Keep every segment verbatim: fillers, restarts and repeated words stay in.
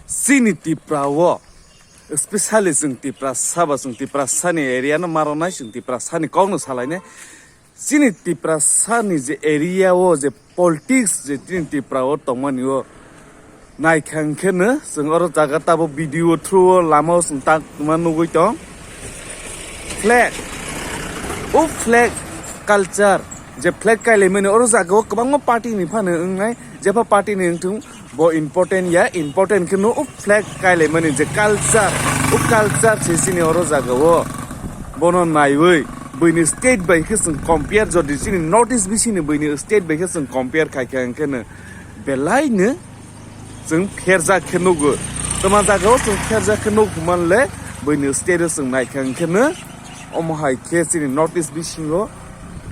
Chini Tipra o, specially chwng Tiprasa ba, chwng Tiprasani area no maronai, chwng Tiprasani kok no salainai. Chini Tiprasani je area o je politics je chini Tipra o tongmani o naikha hwnkhe no chwng oro jaga tabo video through o lama o chwng tak ma nugui tong. Flag, o flag culture, je flag kailaimani oro jaga o kwbangma party ni phano wngnai, jepha party ni wngthung, bo important ya, important khe no o flag kailaimani je culture, o culture se chini oro jaga o. Bono naiwi buini state bai khe chwng compare, jodi chini North East bisingni buini state bai khe chwng compare khaikha hwnkhe no belai no chwng pherjak khe nugo. Tama jaga o chwng pherjak khe nuk manle buini state o chwng naikha hwnkhe no omo hai khe chini North East bisingo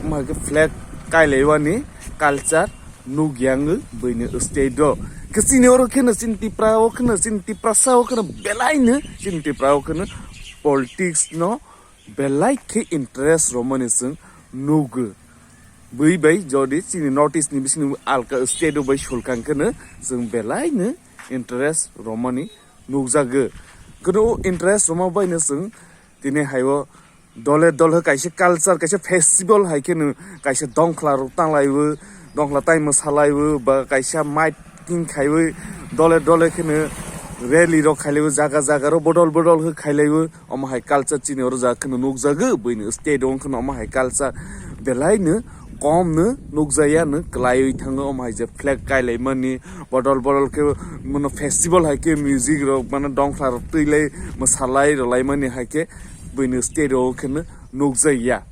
omo hai khe flag kailaiwani culture nukya wngwi buini state o. Khe chini oro kheno chini Tipra o kheno chini Tiprasa o kheno belai no chini Tipra o kheno politics no belai khe interest romani chwng nugo. Bui bai jodi chini North East ni bisingni alka state o bai sulkang kheno chwng belai no interest romani nukjago. Kheno o interest roma bai no chwng tini hai o dole dole kaisa culture, kaisa festival hai kheno kaisa dongkhla rok tanglaiwi, dongkhla tai mwsalaiwi, ba kaisa miting khaiwi dole dole kheno rally rok khailaiwi, jaga jaga ro bodol bodol khe khailaiwi, omo hai culture chini oro jaga kheno nukjago, buini state o kheno omo hai culture belai no kom no nukjaya no kwlaiwi thango, omo hai je flag kailaimani bodol bodol khe mano festival hai khe music rok mano dongkhla rok twilai mwsalai rwlaimani hai khe buini state o kheno nukjaya.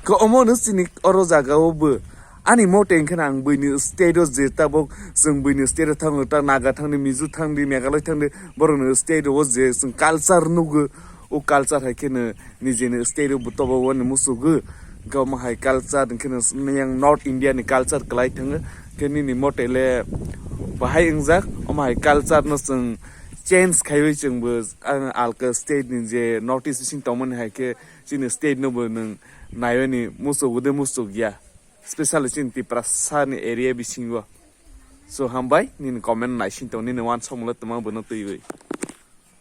Khe omo no chini oro jaga o bo ani mote hwnkhe ang buini state o je tabuk chwng buini state o thango ta Naga thangdi, Mizo thangdi, Meghalaya thangdi, borokni state o je chwng culture nugo, o culture hai kheno nijeni state o bo tobo wani musugo. Hwnkhe omo hai culture hwnkhe no yang North India ni culture kwlai thango. Khe nini mote le bahai wngjak, omo hai culture no chwng change khaiwi chwngbo ang alka state ni je North East bising tongmani hai khe chini state no bo nwng naiwani muchuk de muchuk ya, specially chini Tiprasa ni area bisingo. So hambai nini comment naising tong, nini uansukmung le twma bono twiwi.